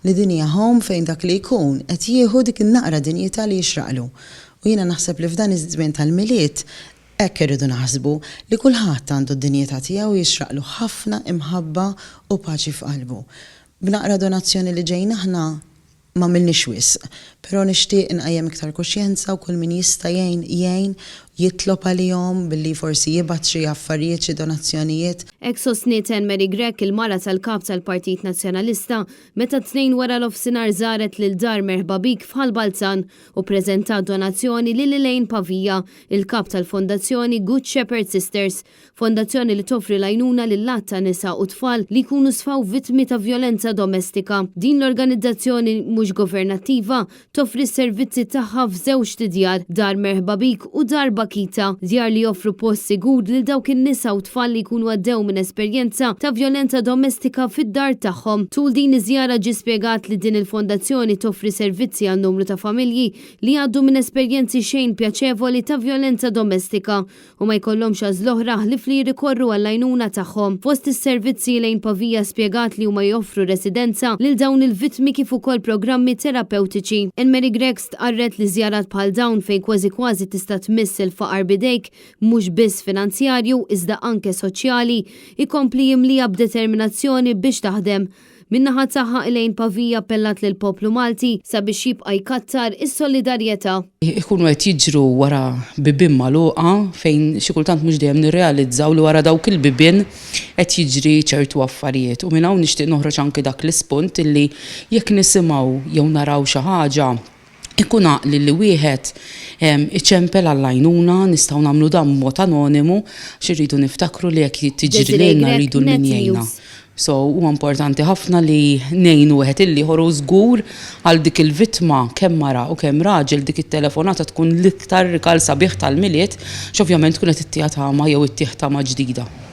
Li din hija home fejn dak li jkun qed jieħu dik in-naqra dinjità li jixraqlu. U jiena naħseb li f'dan iż-żmien tal-Milied hekk irridu naħsbu, li kulħadd għandu d-dinjità tiegħu u jixraqlu ħafna imħabba u paċi f'qalbu. B'naqra donazzjoni li ġejna aħna m'għamilniex wisq, però nixtieq inqajjem iktar kuxjenza u kull min jista' jgħin, jgħin, jitlob għalihom billi forsi jibgħat xi affarijiet, xi donazzjonijiet. Hekk sostniet Anne Marie Grech, il-mara tal-Kap tal-Partit Nazzjonalista, meta t-Tnejn waranofsinhar żaret lil Dar Merħba Bik f'Ħal Balzan u ppreżentat donazzjoni lil Elaine Pavia, il-Kap tal-Fondazzjoni Good Shepherd Sisters, Fondazzjoni li toffri l-għajnuna lil għadd ta' nisa u tfal li jkunu sfaw vittmi ta' vjolenza domestika. Din l-organizzazzjoni mhux governattiva toffri s-servizzi tagħha f'żewġt idjar, Dar Merħba Bik u Dar Bakita, djar li joffru post sigur lil dawk in-nisa u tfal li jkunu għaddew minn esperjenza ta' vjolenza domestika fid-dar tagħhom. Tul din iż-żjara ġie spjegat li din il-fondazzjoni toffri servizzi għal numru ta' familji li jgħaddu minn esperjenzi xejn pjaċevoli ta' vjolenza domestika u ma jkollhomx għażla oħra ħlief li jirrikorru għall-għajnuna tagħhom. Fost is-servizzi, Elaine Pavia spjegat li huma joffru residenza lil dawn il-vittmi kif ukoll programmi terapewtiċi. Anne Marie Grech stqarret li żjarat bħal dawn fejn kważi kważi tista' tmiss il-faqar b'idejk, mhux biss finanzjarju iżda anke soċjali, ikompli jimliha b'determinazzjoni biex taħdem. Min-naħa tagħha Elaine Pavia appellat lill-poplu Malti sabiex jibqa' jkattar is-solidarjetà. Ikunu qed jiġru wara bibien magħluqa fejn xi kultant mhux dejjem nirrealizzaw li wara dawk il-bibien qed jiġri ċertu affarijiet. U minn hawn nixtieq noħroġ anki dak l-ispunt illi jekk nisimgħu jew naraw xi ħaġa, Ikun għaqli li wieħed iċempel għall-għajnuna, nistgħu nagħmlu dan b'mod anonimu għax irridu niftakru li jekk tiġri Desiree lilna Grech, rridu 'l Net min jgħinna. News. So huwa importanti ħafna li ngħinu wieħed lill-ieħor u żgur għal dik il-vittma kemm mara u kemm raġel dik it-telefonata tkun l-iktar rigal sabiħ tal-Milied għax ovvjament tkun qed ittiha tama jew ittih tama ġdida.